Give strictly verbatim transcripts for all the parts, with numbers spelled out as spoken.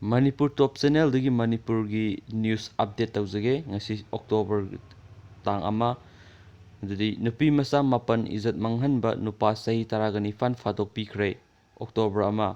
ꯃꯅꯤꯄꯨꯔ ꯇꯣꯞ ꯆꯦꯅꯦꯜꯗꯒꯤ ꯃꯅꯤꯄꯨꯔꯒꯤ news update ꯇꯧꯖꯒꯦ꯫ ꯉꯁꯤ ꯑꯣꯛꯇꯣꯕꯔ ꯇꯥꯡ ꯑꯃ꯫ ꯑꯗꯨꯗꯤ ꯅꯨꯄꯤ ꯃꯆꯥ ꯃꯥꯄꯟ ꯏꯖꯠ ꯃꯥꯡꯍꯟꯕ ꯅꯨꯄꯥ ꯆꯍꯤ ꯇꯔꯥꯒ ꯅꯤꯄꯥꯟ ꯐꯥꯗꯣꯛꯄꯤꯈ꯭ꯔꯦ꯫ ꯑꯣꯛꯇꯣꯕꯔ ꯑꯃ꯫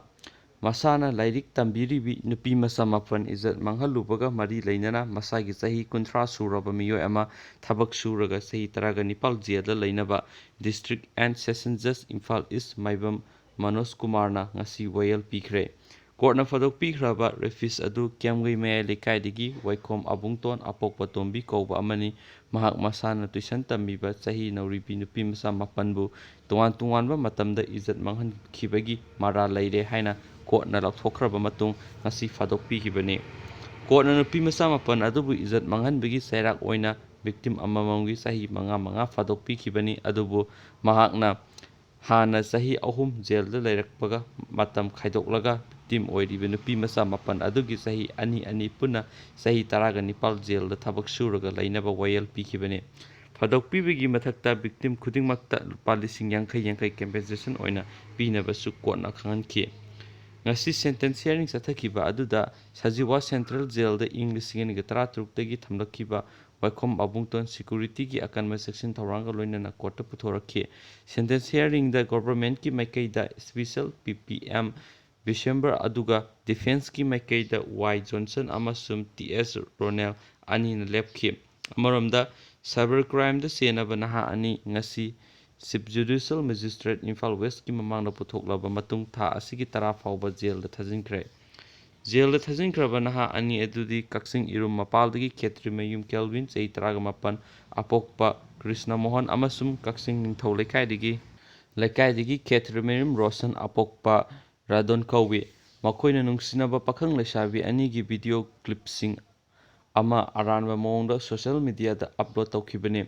ꯃꯁꯥꯅ ꯂꯥꯏꯔꯤꯛ ꯇꯝꯕꯤꯔꯤꯕꯤ ꯅꯨꯄꯤ ꯃꯆꯥ ꯃꯥꯄꯟ ꯏꯖꯠ ꯃꯥꯡꯍꯜꯂꯨꯕꯒ ꯃꯔꯤ ꯂꯩꯅꯅ ꯃꯁꯥꯒꯤ ꯆꯍꯤ ꯀꯨꯟꯊ꯭ꯔꯥ ꯁꯨꯔꯕ ꯃꯤꯑꯣꯏ ꯑꯃ ꯊꯕꯛ ꯁꯨꯔꯒ ꯆꯍꯤ ꯇꯔꯥꯒ ꯅꯤꯄꯥꯜ ꯖꯦꯜꯗ ꯂꯩꯅꯕ District and Session Judge Imphal ꯏꯁ ꯃꯥꯏꯕꯝ ꯃꯅꯣꯖ ꯀꯨꯃꯥꯔꯅ ꯉꯁꯤ ꯋꯥꯌꯦꯜ ꯄꯤꯈ꯭ꯔꯦ꯫ ꯀꯣꯔꯠꯅ ꯐꯥꯗꯣꯛ ꯄꯤꯈ꯭ꯔꯕ ꯔꯦꯐꯤꯁ ꯑꯗꯨ ꯀꯤꯌꯥꯝꯒꯩ ꯃꯌꯥꯏ ꯂꯩꯀꯥꯏꯗꯒꯤ ꯋꯥꯏꯈꯣꯝ ꯑꯕꯨꯡꯇꯣꯟ ꯑꯄꯣꯛꯄ ꯇꯣꯝꯕꯤ ꯀꯧꯕ ꯑꯃꯅꯤ꯫ ꯃꯍꯥꯛ ꯃꯁꯥꯅ ꯇꯨꯏꯁꯟ ꯇꯝꯕꯤꯕ ꯆꯍꯤ ꯅꯧꯔꯤꯕꯤ ꯅꯨꯄꯤ ꯃꯆꯥ ꯃꯥꯄꯟꯕꯨ ꯇꯣꯉꯥꯟ ꯇꯣꯉꯥꯟꯕ ꯃꯇꯝꯗ ꯏꯖꯠ ꯃꯥꯡꯍꯟꯈꯤꯕꯒꯤ ꯃꯔꯥꯜ ꯂꯩꯔꯦ ꯍꯥꯏꯅ ꯀꯣꯔꯠꯅ ꯂꯥꯎꯊꯣꯛꯈ꯭ꯔꯕ ꯃꯇꯨꯡ ꯉꯁꯤ ꯐꯥꯗꯣꯛꯄꯤꯈꯤꯕꯅꯤ꯫ ꯀꯣꯔꯠꯅ ꯅꯨꯄꯤ ꯃꯆꯥ ꯃꯥꯄꯟ ꯑꯗꯨꯕꯨ ꯏꯖꯠ ꯃꯥꯡꯍꯟꯕꯒꯤ ꯆꯩꯔꯥꯛ ꯑꯣꯏꯅ ꯚꯤꯛꯇꯤꯝ ꯑꯃꯃꯝꯒꯤ ꯆꯍꯤ ꯃꯉꯥ ꯃꯉꯥ ꯐꯥꯗꯣꯛꯄꯤꯈꯤꯕꯅꯤ꯫ ꯑꯗꯨꯕꯨ ꯃꯍꯥꯛꯅ ꯍꯥꯟꯅ ꯆꯍꯤ ꯑꯍꯨꯝ ꯖꯦꯜꯗ ꯂꯩꯔꯛꯄꯒ ꯃꯇꯝ ꯈꯥꯏꯗꯣꯛꯂꯒ ꯚꯤꯛꯇꯤꯝ ꯑꯣꯏꯔꯤꯕ ꯅꯨꯄꯤ ꯃꯆꯥ ꯃꯥꯄꯟ ꯑꯗꯨꯒꯤ ꯆꯍꯤ ꯑꯅꯤ ꯑꯅꯤ ꯄꯨꯟꯅ ꯆꯍꯤ ꯇꯔꯥꯒ ꯅꯤꯄꯥꯜ ꯖꯦꯜꯗ ꯊꯕꯛ ꯁꯨꯔꯒ ꯂꯩꯅꯕ ꯋꯥꯌꯦꯜ ꯄꯤꯈꯤꯕꯅꯤ꯫ ꯐꯥꯗꯣꯛꯄꯤꯕꯒꯤ ꯃꯊꯛꯇ ꯚꯤꯛꯇꯤꯝ ꯈꯨꯗꯤꯡꯃꯛꯇ ꯂꯨꯄꯥ ꯂꯤꯁꯤꯡ ꯌꯥꯡꯈꯩ ꯌꯥꯡꯈꯩ ꯀꯝꯄꯦꯟꯁꯦꯁꯟ ꯑꯣꯏꯅ ꯄꯤꯅꯕꯁꯨ ꯀꯣꯔꯠꯅ ꯈꯪꯍꯟꯈꯤ꯫ ꯉꯁꯤ ꯁꯦꯟꯇꯦꯟꯁ ꯍꯤꯌꯥꯔꯤꯡ ꯆꯠꯊꯈꯤꯕ ꯑꯗꯨꯗ ꯁꯖꯤꯋꯥ ꯁꯦꯟꯇ꯭ꯔꯦꯜ ꯖꯦꯜꯗ ꯏꯪ ꯂꯤꯁꯤꯡ ꯑꯅꯤꯒ ꯇꯔꯥꯇꯔꯨꯛꯇꯒꯤ ꯊꯝꯂꯛꯈꯤꯕ ꯋꯥꯏꯈꯣꯝ ꯑꯕꯨꯡꯇꯣꯟ ꯁꯦꯀ꯭ꯌꯨꯔꯤꯇꯤꯒꯤ ꯑꯀꯟꯕ ꯆꯦꯛꯁꯤꯟ ꯊꯧꯔꯥꯡꯒ ꯂꯣꯏꯅꯅ ꯀꯣꯔꯠꯇ ꯄꯨꯊꯣꯔꯛꯈꯤ꯫ ꯁꯦꯟꯇꯦꯟꯁ ꯍꯤꯌꯥꯔꯤꯡꯗ ꯒꯣꯚꯔꯟꯃꯦꯟꯠꯀꯤ ꯃꯥꯏꯀꯩꯗ ꯁ꯭ꯄꯦꯁꯦꯜ ꯄꯤ ꯄꯤ ꯑꯦꯝ ꯕꯤꯁꯦꯝꯕꯔ ꯑꯗꯨꯒ ꯗꯤꯐꯦꯟꯁꯀꯤ ꯃꯥꯏꯀꯩꯗ ꯋꯥꯏ ꯖꯣꯟꯁꯟ ꯑꯃꯁꯨꯡ ꯇꯤ ꯑꯦꯁ ꯔꯣꯅꯦꯜ ꯑꯅꯤꯅ ꯂꯦꯞꯈꯤ꯫ ꯑꯃꯔꯣꯝꯗ, ꯁꯥꯏꯕꯔ ꯀ꯭ꯔꯥꯏꯝꯗ ꯆꯦꯟꯅꯕ ꯅꯍꯥ ꯑꯅꯤ ꯉꯁꯤ ꯆꯤꯐ ꯖꯨꯗꯤꯁꯤꯌꯦꯜ ꯃꯦꯖꯤꯁꯇ꯭ꯔꯦꯠ ꯏꯝꯐꯥꯜ ꯋꯦꯁꯀꯤ ꯃꯃꯥꯡꯗ ꯄꯨꯊꯣꯛꯂꯕ ꯃꯇꯨꯡ ꯊꯥ ꯑꯁꯤꯒꯤ ꯇꯔꯥ ꯐꯥꯎꯕ ꯖꯦꯜꯗ ꯊꯥꯖꯤꯟꯈ꯭ꯔꯦ꯫ ꯖꯦꯜꯗ ꯊꯥꯖꯤꯟꯈ꯭ꯔꯕ ꯅꯍꯥ ꯑꯅꯤ ꯑꯗꯨꯗꯤ ꯀꯛꯆꯤꯡ ꯏꯔꯨꯝ ꯃꯄꯥꯜꯗꯒꯤ ꯈꯦꯇ꯭ꯔꯤꯃꯌꯨꯝ ꯀꯦꯜꯚꯤꯟ, ꯆꯍꯤ ꯇꯔꯥꯒ ꯃꯥꯄꯟ, ꯑꯄꯣꯛꯄ ꯀ꯭ꯔꯤꯁꯅ ꯃꯣꯍꯟ ꯑꯃꯁꯨꯡ ꯀꯛꯆꯤꯡ ꯅꯤꯡꯊꯧ ꯂꯩꯀꯥꯏꯗꯒꯤ, ꯂꯩꯀꯥꯏꯗꯒꯤ ꯈꯦꯇ꯭ꯔꯤꯃꯌꯨꯝ ꯔꯣꯁꯟ, ꯑꯄꯣꯛꯄ ꯔꯥꯗꯣꯟ ꯀꯧꯏ꯫ ꯃꯈꯣꯏꯅ ꯅꯨꯡꯁꯤꯅꯕ ꯄꯥꯈꯪ ꯂꯩꯁꯥꯕꯤ ꯑꯅꯤꯒꯤ ꯚꯤꯗꯤꯑꯣ ꯀ꯭ꯂꯤꯞꯁꯤꯡ ꯑꯃ ꯑꯔꯥꯟꯕ ꯃꯑꯣꯡꯗ ꯁꯣꯁꯤꯌꯦꯜ ꯃꯤꯗꯤꯌꯥꯗ ꯑꯞꯂꯣꯗ ꯇꯧꯈꯤꯕꯅꯤ꯫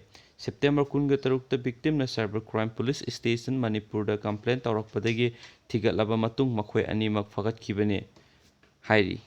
ꯁꯦꯞꯇꯦꯝꯕꯔ ꯀꯨꯟꯒ ꯇꯔꯨꯛꯇ ꯚꯤꯛꯇꯤꯝꯅ ꯁꯥꯏꯕꯔ ꯀ꯭ꯔꯥꯏꯝ ꯄꯨꯂꯤꯁ ꯁ꯭ꯇꯦꯁꯟ ꯃꯅꯤꯄꯨꯔꯗ ꯀꯝꯄ꯭ꯂꯦꯟ ꯇꯧꯔꯛꯄꯗꯒꯤ ꯊꯤꯒꯠꯂꯕ ꯃꯇꯨꯡ ꯃꯈꯣꯏ ꯑꯅꯤꯃꯛ ꯐꯥꯒꯠꯈꯤꯕꯅꯤ ꯍꯥꯏꯔꯤ꯫